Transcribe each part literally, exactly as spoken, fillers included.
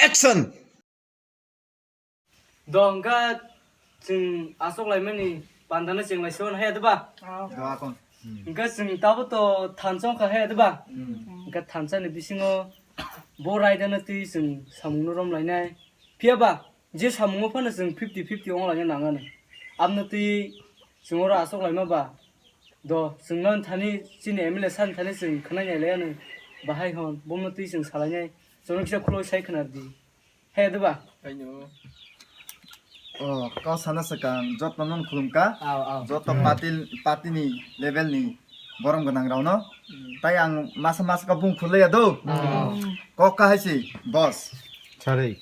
Action! Do hwnkha chwng aswk laimani pandano chwng lai sio haya diba? Hwnkha chwng tabo to thansa wngkha haya diba? Hwnkha thansa ni bisingo bo raida no twi chwng samung no rom lainai. Phiya ba je samungo phano chwng fifty fifty wng laina nangani. Abno twi chwng oro aswk laima ba? Do chwng no thani chini M L A san thani chwng khwnai nai lai ano bahai hwn. Bomo twi chwng salainai. Chwng kisa khuloi sai khwnar di. He diba? Aino. O, kau sana swkang, joto non khulumka. Aw, aw. Joto party, party ni level ni borom gwnang rao no. Tai ang masa masa ka bung khulai ya do. Aw. Kok ka hai si, boss. Chari.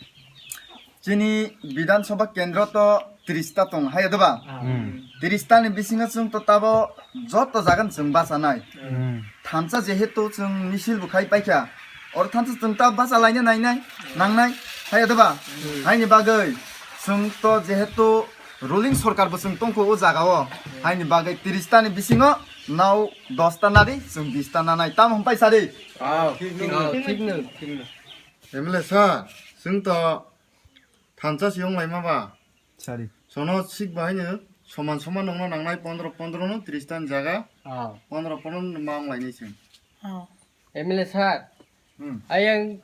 Chini Bidhan Sabha kendro to tris ta tong hai diba? Hmm. Tris ta ni bisingo chwng to tabo joto jagan chwng bachanai. Hmm. Thansa jehetu chwng misil bo khai paikha, oro thansa chwng ta bacha laina nainai, nangnai, haya diba? Hmm. Haini bagwi chwng to jehetu ruling sorkar bo chwng tongkho o jaga o, haini bagwi tris ta ni bisingo nao dos ta nadi, chwng bis ta nanai, tamo hwn paisa di. Aw, thik no, thik no, thik no. M L A sir, chwng to thansa si wng laima ba? Sari. Sono sik bahai no soman soman nongno nangnai pondro pondro no tris ta ni jaga. Ah. Pondro pondro no ma wng lainai chwng. Oh. M L A sir, hmm, ayang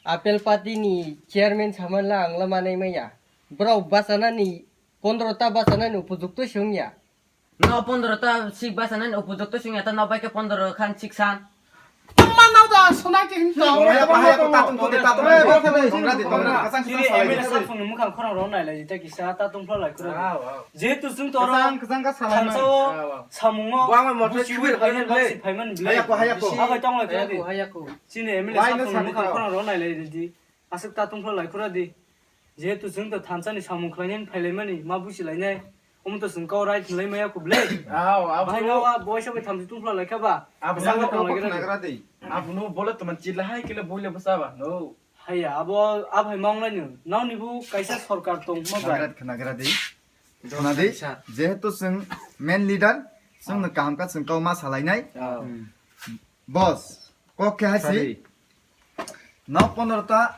apel party ni chairman saman la ang la manai maya. Borok bachana ni pondro ta bachana ni upojukto se wngya. No pondro ta sik bachana ni upojukto se wngya ta no bai khe pondro khan sik san. Tongma nao da sonai ke hin ka. Tongra, bahaya ko tatung ko de, tatung ko de. Tongra de, tongra de, kasang kasang salai de. Chini M L A sir phone ni mukhang khorang rok nai lai ta kisa tatung phla lai khura. Aw, aw. Jehetu chwng to oro kasang kasang ka salai thansa o, aw, aw, samungo. Bo ang motor busi khubir bai khai phaiman le. Phaiman le. Haya ko, haya ko. Abai tong lai khura di. Haya ko, haya ko. Chini M L A sir phone ni mukhang khorang rok nai lai di. Aswk tatung phla lai khura di. Jehetu chwng to thansa ni samung khlainani phailaimani ma busi lainai. Omo to chwng kau right hinlai maya kho ble. Aw, aw. Bahai no a boisa bai thamchi tungphla laikha ba. Abo no kok khnagra de. Abo no bole to man chila hai kele boile basa ba. No. Haya, abo a bhai ma wngnai no. Nao ni bo kaisa sorkar tong ma ba. Khnagra, khnagra de. Khna de. Jehetu chwng main leader, chwng no kaham ka chwng kau ma salainai. Aw. Hmm. Boss, kok khe hai si. Sorry. Nao pondro ta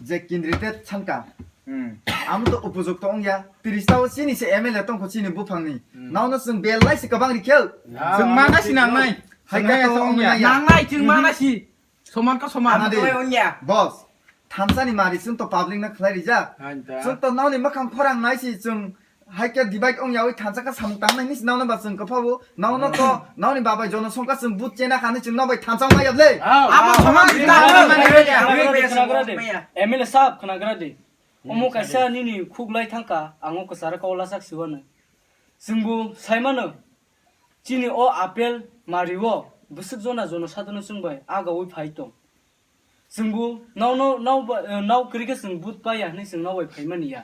je kindri te thanka. Hmm. Amo to upojukto wngya. Tris ta o chini se M L A tongkho chini buphang ni. Hmm. Nao no chwng belai se kwbang ri khel. Ah, chwng mana si nangnai. Hai kaya so wngya. Nangnai chwng mana si. Soman ka soman. Ana de. Boss. Thansa ni mari chwng to public no khlai rijak. Chwng to nao ni mwkhang khorang nai si chwng hai khe divide ong yaui thansa ka samung tang nai ni nao no ba chwng kwpha bo. Nao no to nao ni babai jono songkha chwng but chena kha ni chwng nao bai thansa ma yab le. Abo soman. M L A sab khnagra de. Omo kaisa nini khuk lai thangka ang o kwcharo kau lasak siwano. Chwngbo saimano chini o apel mario bwswk jona jono sadano chwng bai agaui phai tong. Chwngbo nao no, nao ba, eh, nao kwrwi khe chwng but paiya hwnwi chwng nao bai phaimani ya.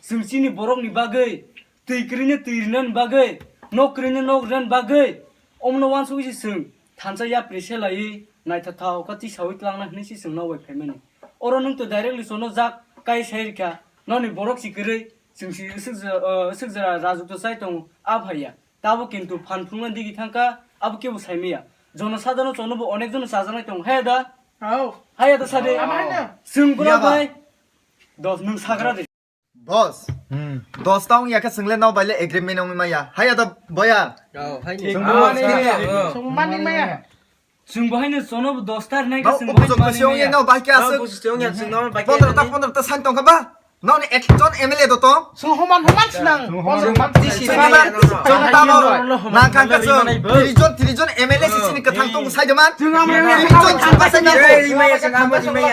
Chwng chini borokni bagwi twi kwrwino twi rinani bagwi, nok kwrwino nok rinani bagwi, omono uansugwi se chwng thansa yapri se laiwi naithothao khe tisaui twlangna hwnwi se chwng nao bai phaimani. Oro nwng to directly chono jak kai sai rikha, noni borok si kwrwi, chwng si swk jora, eh, swk jora rajuk to chai tongo, a phaiya. Tabuk kintu phan phunukna digi thangkha, abo kebo saimaya. Jono sadano chonobo onek jono chajaknai tongo. Haya da? Hao. Haya da sadi? Abo haya da. Chwng bwrok bai dos nwng sagra de. Boss. Hmm. Dos ta wngya khe chwng le nao bai le agreement wngwi maya. Haya da boya? Hao, hai ni. Chwng bo mani maya. Chwng bo haino chono bo dos ta rinai khe chwng bo haino mani maya. Nao busi tong ya, chwng nao bai khe pondro ta, pondro ta san tong kha ba? Nao ni ek jon M L A do tong? Chwng homan homan sinang. Chwng homan homan sinang. Chwng tamo nang kang ka chwng tris jon, tris jon M L A si chini kwthang tong sai de man. Chwng ama tris jon chwng ba sai nang.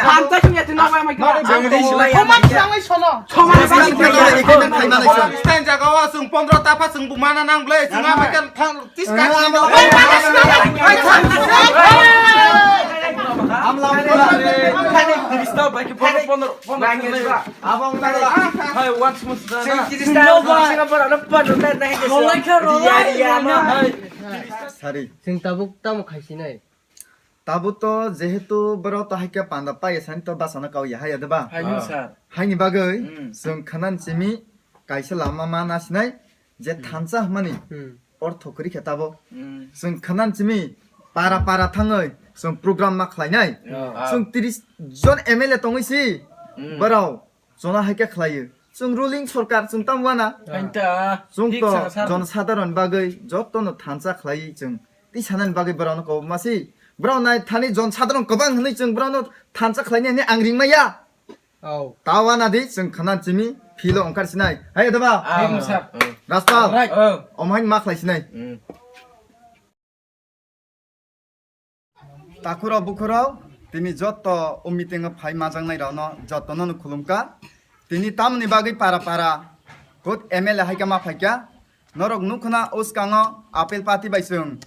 Hamta chwng ya chwng nao bai khe. Homan sinang lai sono. Homan sinang lai sono. Stain jaga o chwng pondro ta pha chwng bo mana nang ble chwng ama khe thang. Sari. Chwng tabuk tamo khaisinai. Tabuk to jehetu borok to haikhe panda paiya sani to bachana kau ya haya de ba? Haino sir. Haini bagwi chwng khwnani simi kaisa lama ma nasinai je thansa hwnmani. Ortho kwrwi khe tabuk. Hmm. Chwng khwnani simi para para thangwi Chwng program ma khlainai. Ah. Chwng tris jon M L A tongwi si. Hmm. Borok jona hai khe khlaiyo. Chwng ruling sorkar chwng tam wana. Hain ta. Chwng to Thik sa, sir. Jon sadharon bagwi joto no thansa khlai chwng. Tei sanani bagwi borok no kobok ma si. Borok nai thani jon sadharon kwbang hwnwi chwng borok no thansa khlainai hwnwi ang ring maya. Oh. Ta wana di chwng khana chini philo ongkar sinai. Hai da ba? Ah. Thik sa. Raspal. Right. Oh. Om hain ma khlai sinai. Hmm. Takhurok bukhurok, tini joto o meeting o phai majaknai rokno jotono no khulumkha. Tini tamoni bagwi para para khud M L A hai khe ma phaikha. Norok nukhuna uskango apple party bai chwng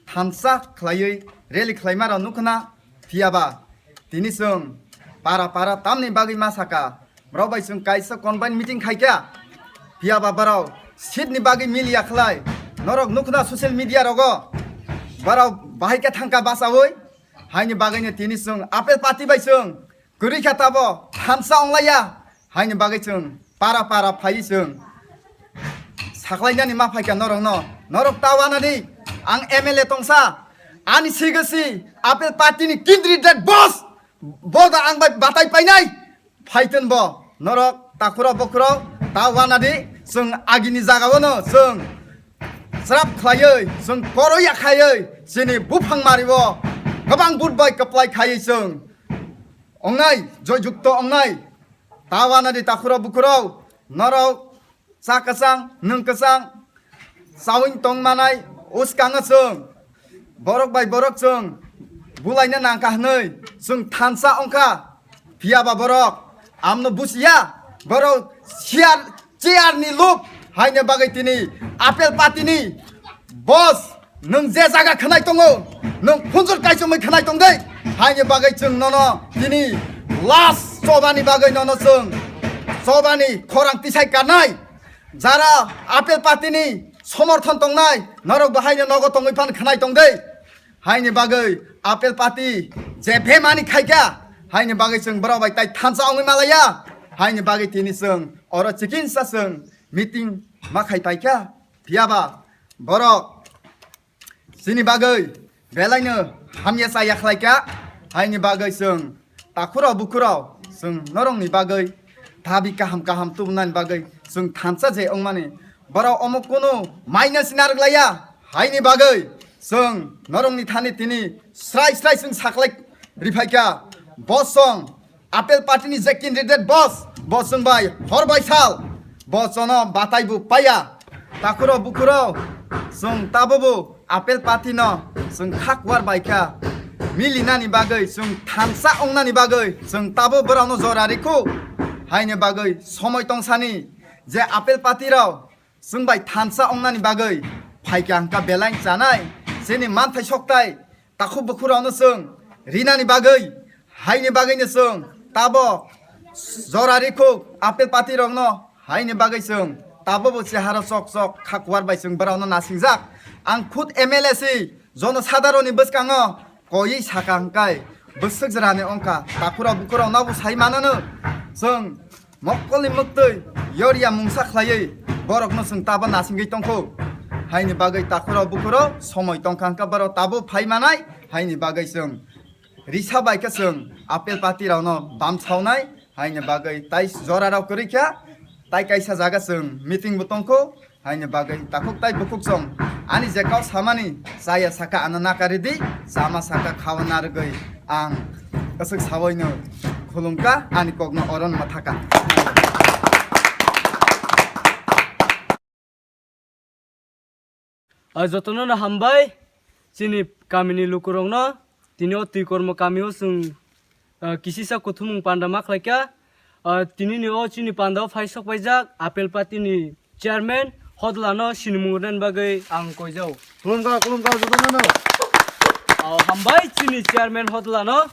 thansa khlaiwi rally khlaima rok nukhuna, phiyaba tini chwng para para tamoni bagwi ma saka. Borok bai chwng kaisa combine meeting khaikha. Phiyaba borok seat ni bagwi miliya khlai. Norok nukhuna social media rogo. Borok bahai khe thangkha bachaui. Haini bagwino tini chwng apple party bai chwng kwrwi kha tabo thansa onglaiya. Haini bagwi chwng para para phaiwi chwng saklainani ma phaikha norokno. Norok ta wana di. Ang M L A tongsa. Ani sigasi apple party ni kindri dek boss. Bo da ang bai batai painai. Phaitun bo norok takhurok bokhurok ta wana di, chwng agini jagao no chwng srap khlaiwi, chwng koro yakhaiwi chini buphang mario kwbang but bai kwplai khaiwi chwng ongnai, joy jukto ongnai. Ta wana di takhurok bokhurok norok cha kwchang, nwng kwchang, chawing tong manai, uskango chwng borok bai borok chwng bulaina nangkha hwnwi chwng thansa ongkha. Phiyaba borok amno busiya, borok chair, chair ni lob haini bagwi tini apple party ni boss. Nwng je jaga khwnai tongo, nwng phunjor kaichomwi khwnai tong de. Haini bagwi chwng nono tini last chobani bagwi nono chwng chobani khorang tisai karnai. Jara apple party ni somorthon tongnai, norok bo haino nogo tongwi phan khwnai tong de. Haini bagwi apple party je bemani khaikha, haini bagwi chwng borok bai tai thansa ongwi malaya. Haini bagwi tini chwng oro chikinsa chwng meeting ma khai paikha. Phiyaba borok chini bagwi belaino hamya chaya khlaikha, haini bagwi chwng takhurok bukhurok chwng norokni bagwi dabi kaham kaham tubunani bagwi chwng thansa je wngmani. Borok omo kunu maina sinarwk laiya, haini bagwi chwng norokni thani tini srai srai chwng saklai riphaikha. Bosong Apple party ni je candidate boss, bo chwng bai hor bai sal, bo chono batai bo paya. Takhuro bukhuro chwng tabo bo Apple party no chwng kha kuar bai kha. Mili nani bagwi chwng thansa ong nani bagwi chwng tabo borok no jora rikhu. Haini bagwi somoi tong sani je Apple party rok chwng bai thansa ong nani bagwi phai kha hwnkha belai chanai. Chini manthai soktai takhuk bukhurokno chwng rinani bagwi, haini bagwino chwng tabo jora rikhuk Apple party rokno, haini bagwi chwng tabo bo chehara chok chok kha kuar bai chwng borokno nasingjak. Ang khud M L A si jono sadharonni bwskango koiwi saka hwnkhe bwswk jora ni ongkha takhurok bukhurokno bo sai manano chwng. Mokkolni mwktwi yoria mungsa khlaiwi borokno chwng tabo nasingwi tongkho. Haini bagwi takhuro bukhuro somoi tongkha hwnkhe borok tabo phai manai, haini bagwi chwng risa bai khe chwng Apple party rokno bam sawnai, haini bagwi tai jora rok kwrwi kha, tai kaisa jaga chwng meeting bo tongkho. Haini bagwi takhuk tai bukhuk chwng ani je kok samani chaya saka ano nakari di, chama saka khawa narwgwi ang aswk sawaino khulumkha, ani kokno oro no mathaka. Ah, jotono no hambai, chini kamini lukurokno, tini o twi kormo kamio chwng ah, kisisa kuthumung panda ma khlaikha. Ah, tinini o chini pandao phai sok paijak Apple party ni chairman Hodlano sinimung rwna bagwi ang koijao. Khulumkha, khulumkha, jotono no. Ah, hambai chini chairman Hodlano,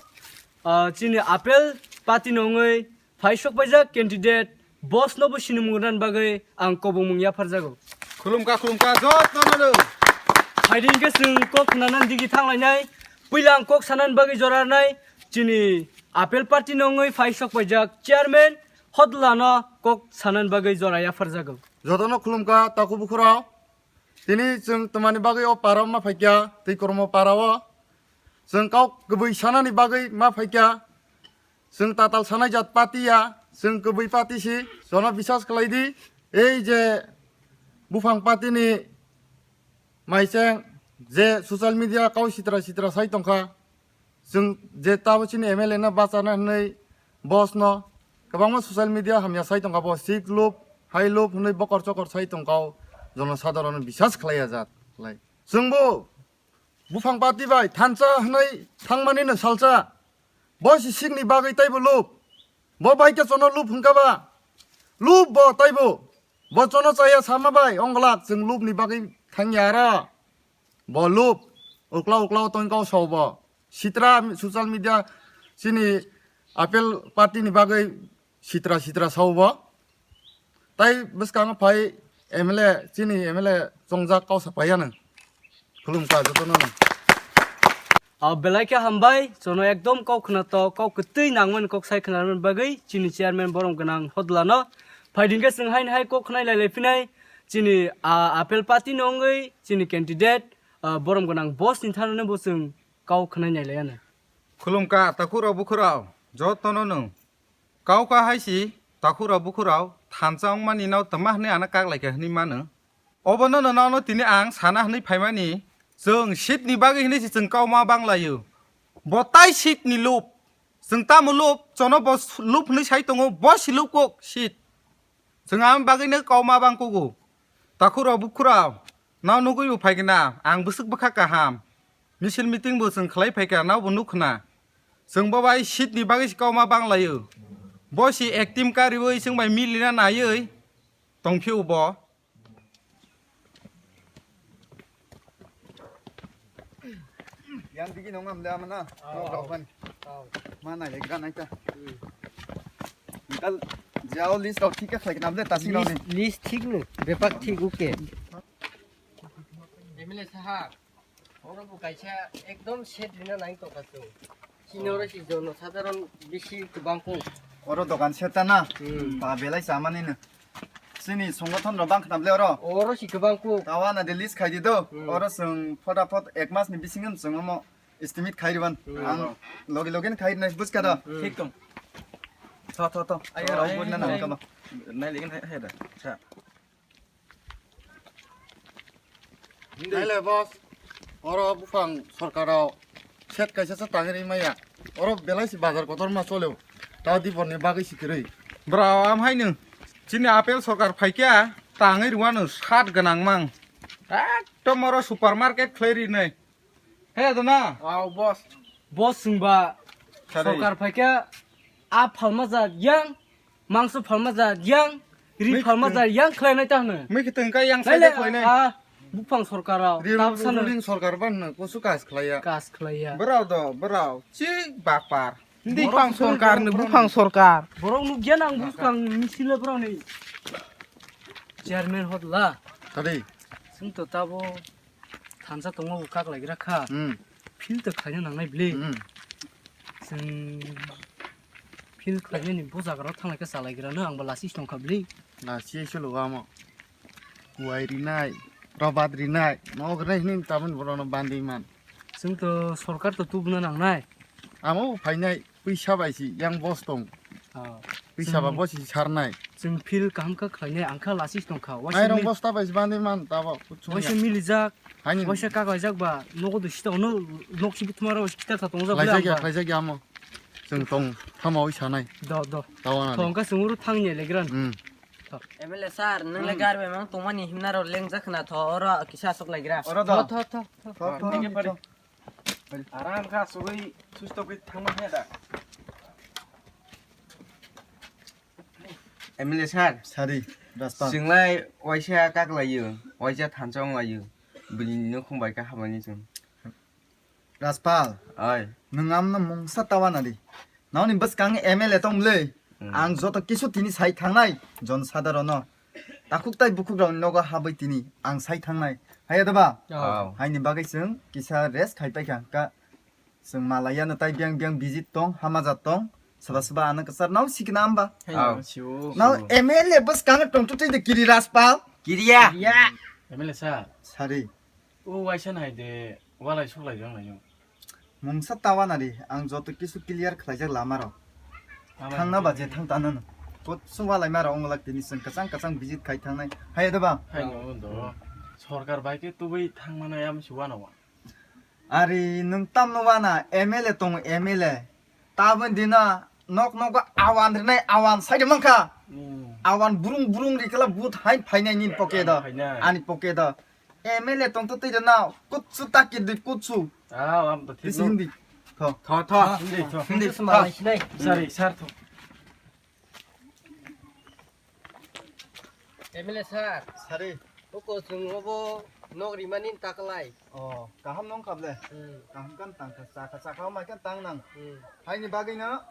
ah, chini Apple party ni wngwi phai sok paijak candidate boss no bo sinimung rwna bagwi ang kobongmung yapharjago. Khulumkha, khulumkha, jotono no. Phaidi hwnkhe chwng kok khwnanani digi thanglainai. Puila ang kok sanani bagwi jora rwnai. Chini Apple party ni wngwi phai sok paijak chairman Hodlano kok sanani bagwi jora yapharjago. Jotono khulumkha takhuk bukhurok. Tini chwng twmani bagwi o parao ma phaikha, twi kormo parao. Chwng kok kwbwi sanani bagwi ma phaikha. Chwng tatal sanai jat party ya, chwng kwbwi party si, jono biswas khlai di. Ei je buphang party ni maicheng je social media kau sitra sitra sai tongkha, chwng je tabo chini M L A no bachana hwnwi boss no kwbangma social media hamya sai tongkha, bo sik lup, hai lup hwnwi bokor chokor sai tongkha, jono sadharon biswas khlai ya jat khlai. Chwngbo buphang party bai thansa hwnwi thangmani no salsa. Bo si sikni bagwi taibo lup. Bo bai khe chono lup hwnkha ba. Lup bo taibo. Bo chono chaya sama bai onglak chwng lupni bagwi thangya aro. Bo lup. Ukla ukla tongkha sao bo. Sitra social media chini apel party ni bagwi sitra sitra sao bo. Tai bwskango phai M L A, chini M L A chongjak kau sa phaiya nang. Khulumkha jotono nang. Ah, belai khe hambai, chono ekdom kok khwnato, kok kwtwi nangmani kok sai khwnarmani bagwi chini chairman borom gwnang hodlano. Phaiding khe chwng haini hai kok khwnai lai lai phinai chini, ah, apel party ni wngwi chini candidate, ah, borom gwnang boss ni thani bo chwng kok khwnai nai lai ano. Khulumkha takhurok bukhurok jotono nang. Kau ka hai si, takhurok bukhurok thansa wngmani no tama hwnwi ano kak lai kha hwnwi mano. Obono no nono tini ang sana hwnwi phaimani, chwng seat ni bagwi hwnwi se chwng kau ma bang laio. Bo tai seat ni lup. Chwng tamo lup, chono bo lup hwnwi sai tongo, bo si lup kok seat. Chwng ang bagwi no kau ma bang kugo. Takhurok bukhurok, nao nugwi bo phaikha na, ang bwswk bwkha kaham. Misil meeting bo chwng khlai phaikha, nao bo nukkha na. Chwng bo bai seat ni bagwi se kau ma bang laio. Bo si ek team kariwi chwng bai milina naiwi tongphio bo. Yang digi nong am le amana. Rok rok ban. Ma nai le gran ai ta. Kal jao list rok thik kha khlai nam le ta sing rok ni. List, list thik no, bepak thik, okay. M L A saha, oro bo kaisa ekdom set rina nai tongkha chwng. Chini oro si jono sadharon bisi kwbang kung. Oro dokan seta na? Hmm. Ba belai chamani no. Chini songothon rok bang khna ble oro. Oro si kwbang kung. Tawa na de list khai di do. Hmm. Oro chwng phota phot ek mas ni bisingo chwng omo estimate khai riban. Hmm. Ang logi logi khai nai buj ka do. Hmm. Thik tong. Tho tho tho. Ayo rok bun na nang kama. Nai legen hai hai da. Cha. Naile boss, oro buphang sorkaro set kaisa se tangwi maya. Oro belai si bazar kotor ma choleo. Ta dibor ni bagwi si kwrwi. Bro, am haino. Chini apel sorkar phaikya tangwi rwano sat gwnang mang. Ekdom oro supermarket khlai rinai. He adona. Wow, boss. Boss sungba. Sorry. Sorkar phaikya a phalma ja yang, mangso phalma ja yang, ri phalma ja yang khlainai ta hwno. Mui khitwng ka yang sai de khlainai. A buphang sorkar rao. Ri tab sano ring sorkar ban no kusu kas khlaiya. Kas khlaiya. Brao do, brao. Chik bakpar. Buphang sorkar no, buphang sorkar. Borok nukya nang buskang misila brao ni. Chairman hotla. Tadi. Sung to tabo. Thansa tongma bo kak lai gra kha. Hmm. Field to khlaina nangnai bli. Hmm. Chwng field khlainani bo jaga rok thanglai khe chalai gra no, ang bo lasi tong kha bli. Lasi se lo amo. Kuwai rinai, robat rinai, nok rinai hwnwi tabun borokno bandi man. Chwng to sorkar to tubuna nangnai. Amo phainai. Puisa bai si yang boss tong. Oh. Puisa ba boss si sarnai. Chwng feel kaham kha khlainai, ang kha lasis tong kha. Waisa mairong mil- bosta bai si bandi man tabo. Waisa milijak. Haini. Waisa kak laijak ba nogo do sita ono nok si bithmaro kita tha tongjak bole. Khlaijak ya, amo khlaijak ya amo. Chwng tong thama oi sanai. Do, do. Tawana. Tong kha chwng uru thang ni legran. Hmm. M L A sir, nung le gar bai mang tongmani himna ro lengjak khna tho oro kisa asok laigra. Oro do. Tho, tho, tho, tho. Tho, tho, tho. Aram kha sugui susto khe thangma khe da. M L A sir. Sari, Rajpal. Singlai waisa kak layo, waisa thansa ong layo. Bini nukhung bai kha hamani chwng. Rajpal. Oi. Nwng amno mungsa tawa nadi. Noni bwskang M L A tong mlei. Hmm. Ang joto kisu tini sai thangnai jon sadharono. Takhuk tai bukhuk rokni nogo habwi tini ang sai thangnai. Haiya da ba? Oh. Haini bagwi chwng kisa rest khai paikha. Ka chwng malaiya no tai biyang biyang busy tong, hamajat tong. Soba soba ano kwchar nao sikna hamba? Haiya, oh. Sio. Nao M L A bwskang tong tu twi de kiri Rajpal. Kiriya. Kiriya. M L A sir. Sari. O waisa nai de walai suklai jang lai jang. Mungsa tawa nari, ang joto kisu clear khlaijak lama rok. Lama Thangna rok. Ba je thang tanano. Kot sungwa lai mara ongolak tini seng kachang kachang visit khai thangnai. Hai da ba? Hai no do. Sorkar bai ke tubui thangmana yam si wano wa. Ari nwng tamno wana M L A tong M L A. Tabon dina nok nok awan rinai awan sai de mangkha. Hmm. Awan burung burung rikala but hai phainai nin pocket da. Phainai. Ani pocket da. M L A tongtwtwi rwna kutsu takir di kutsu. Ah, am to thik. Bisi no. Hindi. Tho. Tho, tho. Hindi, tho. Hindi, hindi, tho. Sma lai sinai. Sari, sar, tho. M L A sir. Sari. Oko chwng obo nok rimani taklai. Oh, kaham nong kable. Hmm. Kaham kan tang kha, chakha, chakha mai kan tang nang. Hmm. Haini bagwi no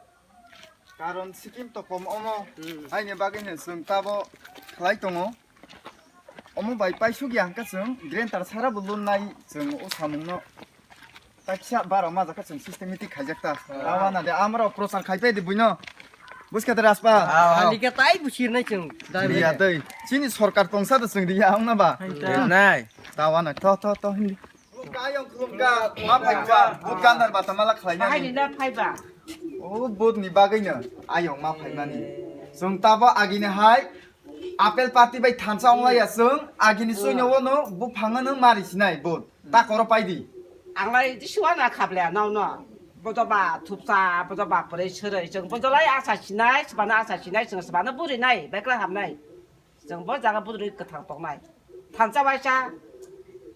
karon sikim to kom omo. Hmm. Haini bagwi no chwng tabo khlai tongo. Omo bai paisuk ya hwnkhe chwng granter sara bo lun nai chwng o samung no. Taksa bara ma jakha chwng systematic khaijak ta. Ah. Rawa na de amra prochar khai pai de buino. Buska de raspa. Ah, ah. Halika tai busir nai chwng. Riya dei. Chini sorkar tongsa de chwng riya ang na ba. Nai. Tawa na to to to hindi. Khulumkha, ayong khulumkha, ma phaiba, bot gandar bata mala khlainani. Bahai ni na phaiba. O bot ni bagwi no, ayong ma phaimani. Chwng tabo agini hai, apple party bai thansa onglaiya chwng, agini suino wono, buphang no mari sinai bot. Ta koro paidi. Ang lai jisuwa na khablea, no, no. Bojo ba thupsa, bojo ba pore sere, chwng bojo lai asa sinai, sibana asa sinai, chwng sibana buri nai, bekla hamnai. Chwng bo jaga budrwi kwthang tongnai. Thansa waisa,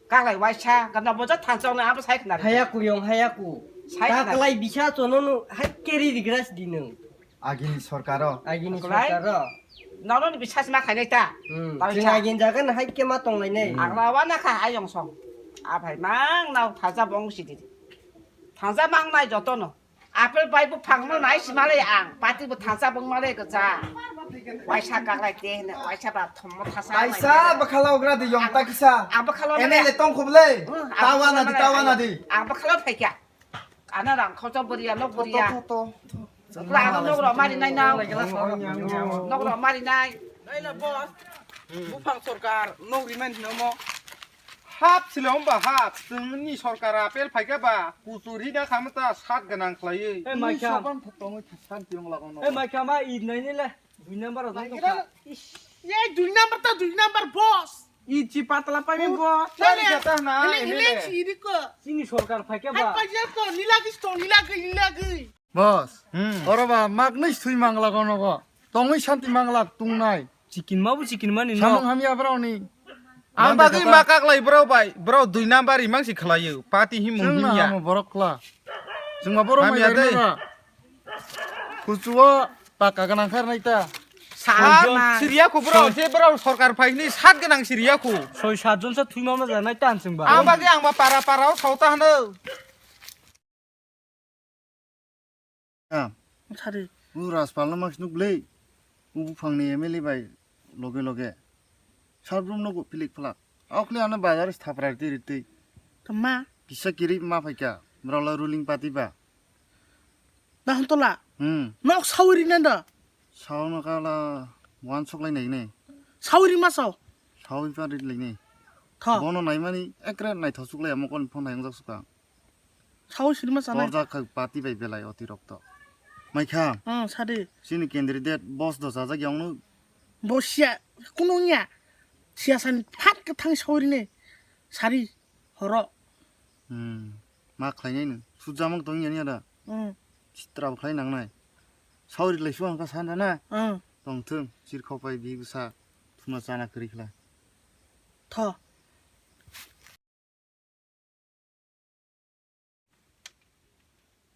kaklai waisa, gana boja thansa wngnai abo sai khna. Haya ku yong, haya ku. Sai khna. Kaklai bisa chono no hai keri rigra sidi nwng. Agini sorkaro. Agini sorkaro. Nono ni bisas ma khainai ta. Hmm. Tawisa. Chwng agini jaga no hai khe ma tonglainai. Ang rawa na kha ayong song. Aphai mang nao thansa bong sidi. Thansa mang nai joto no. Apple bai buphang no nai si male ang, pati bo thansa bung male gja. Waisa kaklai te hene, waisa ba thommo thasa. Kaisa bwkhala ogra di yong ta kisa. Ang bwkhala M L A tong khub le. Hmm, ang tawa na di, bwkhala tawa na di. Ang bwkhala phaikya. Ana rang khorcha bwriya, nok bwriya. To, to, to, to. Bwkhala ano nok rok mari nai nao. Nok rok mari nai. Nai na boss. Buphang sorkar, nok rimani hino mo. Hap sile hom ba hap, chwngni sorkar apple phaikha ba, kuchuri na khamata sat gwnang khlaiwi. Ei, maikha. Sopan tongwi thasan tiyong lagono. Ei, maikha ma id nai ni le, dui number o jang tongkha. Ish. Ye dui number ta dui number boss. Id chi patla pai mi boss. Nai le, Tari kata na, nai le, M L A. Nai le chi ri ko. Chini sorkar phaikha ba. Hai pa je ko, nila gi sto, nila gi, nila gi. Boss, hmm, oro ba mak nui sui mang lagono go. Tongwi santi mang lak tungnai. Chikin ma bo chikin mani no. Samung hamya borok ni. Ang bagwi ma kaklai borok bai, borok dui number imang si khlaiyo. Pati hi mung himya. Chwng na amo borok kla. Chwng ma borok mai dei. Kuchuo paka gwnang khar nai ta. Sat siriya khu borok, se borok sorkar phai ni sat gwnang siriya khu. Soi sat jon sa thwi ma ma ja nai tan chwng ba. Ang bagwi ang ba para para o sauta hano. Ah. Sari. U Rajpal no mas nuk le. U buphang ni M L A bai loge loge. Sabrum no go pilik phlak. Okle ano bazar thapra ri ri twi. Tama. Kisa kiri ma phaikha. Mrala ruling party ba. Dahon tola. Hmm. Nok sawi ri nanda. Sawi no kala wan sok lai nai ne. Sawi ri ma sao. Sawi pa ri lai ne. Tha. Bono naimani ekre naithok suk lai amo kon phone nai jak suka. Sao sirma sanai. Torjak kha party bai belai otirokto. Maikha. Ah, sadi. Chini candidate boss do sajak yongno. Boss ya, kuno ya. Siyasan phat ka thang sauri ne. Sari, horo. Hmm. Ma khlainai no. Sujamang tong yani ada. Hmm. Chitra khlai nangnai. Sauri lai suang ka sana na. Hmm. Tong thung, chirkhau pai bi bwsa. Thuma chana kri khla. Tho.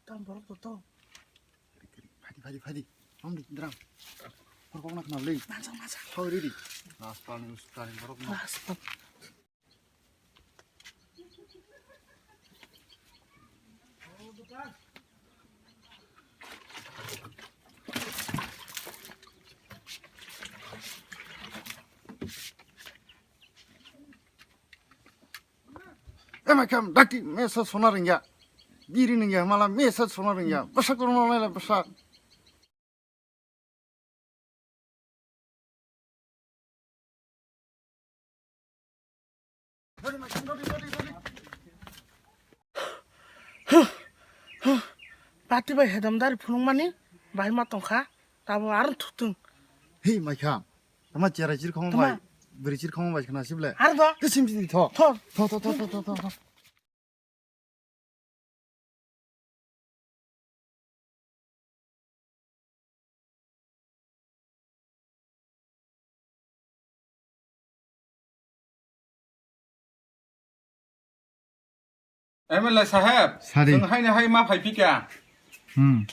Tam borok to to. Phadi, phadi, phadi. Amdi dram. Borok na khna bli. Manjak, manjak. Thoi ridi. Nas pani, us pani borok na. Nas pani. Ema kam dati mesa sona ringya. Biri ningya mala mesa sona ringya. Basak kono mala basak. Ati bai hedam dari phunukmani bahai ma tongkha, tabo aro thuktwng. Hi, maikha. Tama cherai chirkhong bai, bwrwi chirkhong bai khna sible. Aro do? Tei sim chini tho. Tho. Tho, tho, tho. M L A saheb, sari. Chwng haino hai ma phai phika. Hmm.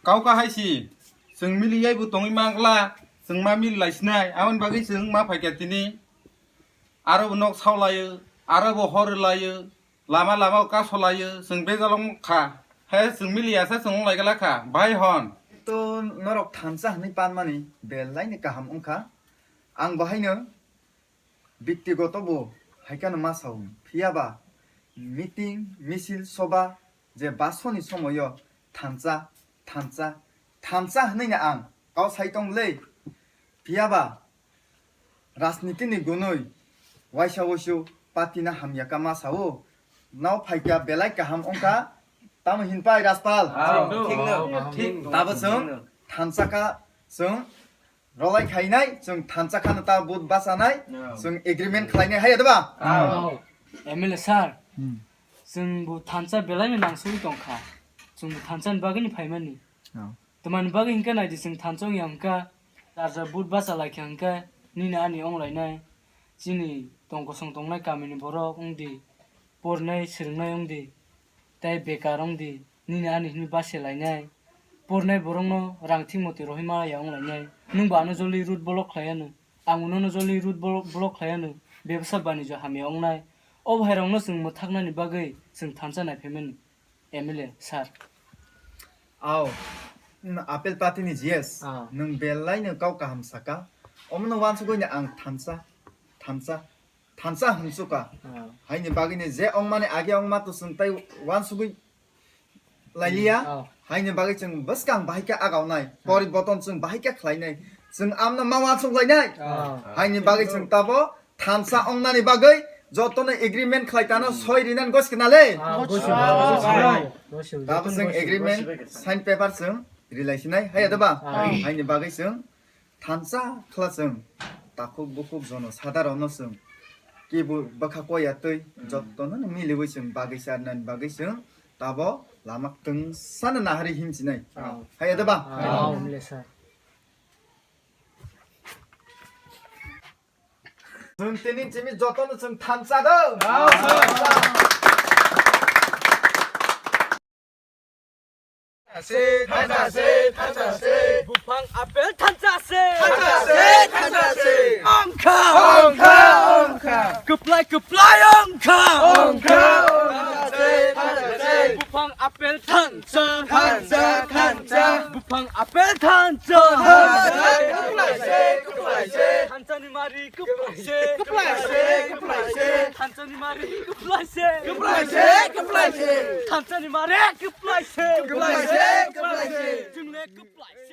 Kau ka hai si, chwng mili yai bo tongwi mangla, chwng ma mili lai sinai, aboni bagwi chwng ma phai kha tini. Aro bo nok sao laio, aro bo hor laio, lama lama o kaso laio, chwng bejal wng kha. He chwng mili ya sa chwng wng lai gala kha, bai hwn. To norok thansa hwnwi panmani belai ni kaham wng kha. Ang bo haino Byaktigoto bo hai kheno ma sao, phiya ba meeting, misil, soba je basoni somoio thansa, thansa, thansa hwnwi no ang kau sai tong le. Phiya ba rajniti ni gunui waisa wuisu party no hamya kha ma sao. Nao phaikha belai kaham wngkha. Tamo hinpai Rajpal? Thik no, thik no. Tabo chwng thansa kha chwng Rolai khainai, chwng thansa khano ta vote bachanai, chwng agreement khlainai, hai da ba? M L A sir, chwng bo thansa belai no nangsugwi tongkha. Chwng bo thansa ni bagwi ni phaimani. Tamani bagwi hinkhe naidi chwng thansa wngya hinkha, jar jar vote bacha laikha hinkhe, nini ani wnglainai. Chini tong kosong tongnai kamini borok wngdi, pornai swrwngnai wngdi, tei bekar wngdi, nini ani hwnwi base lainai. Pornai borokno rang thik motwi rohima ya wnglainai. Nwng bo ano joli road block khlai anw, ang nono joli road blo-, block khlai anw, bebsa banijo hamya wngnai. O bhairokno chwng mwthaknani bagwi chwng thansa nai phaimani. M L A sir. Ao, apple party ni G S, nwng belai no kau kaham saka. Omono wansugwi no ang thansa, thansa, thansa hwnsuka. Haini bagwi ni je ongmani age ongma to chwng tai wansugwi lailiya. Haini bagwi chwng bwskang bahai khe agawnai. Poriborton chwng bahai khe khlainai. Chwng amno ma wansuk lainai. Haini bagwi chwng tabo thansa ongnani bagwi jotono agreement khlai tano soi rinan goskna le. Tabo chwng agreement sign paper chwng rilai sinai. Haiya da ba? Haini bagwi chwng thansa khla chwng takhuk bukhuk jono sadarokno chwng kibu bwkha koya twi jotono miliwi chwng bagwi charnani bagwi chwng tabo lama twngsa no nahari himchinai. Haiya da ba? Chwng tini chini jotono chwng thansa do. Thansa se, thansa se, thansa se. Buphang apple thansa se. Thansa se, thansa se. Ongkha, ongkha, ongkha. Kwplai, kwplai ongkha. Ongkha, ongkha. Thansa se, thansa se. Buphang apple thansa. Thansa, thansa. Buphang apple thansa. Thansa, kwplai se, kwplai se. Thansa ni mari kwplai se. Kwplai se, kwplai se. Thansa ni mari kwplai se. Kwplai se, kwplai se. Thansa ni mari kwplai se. Kwplai se, kwplai se. Chwng le kwplai se.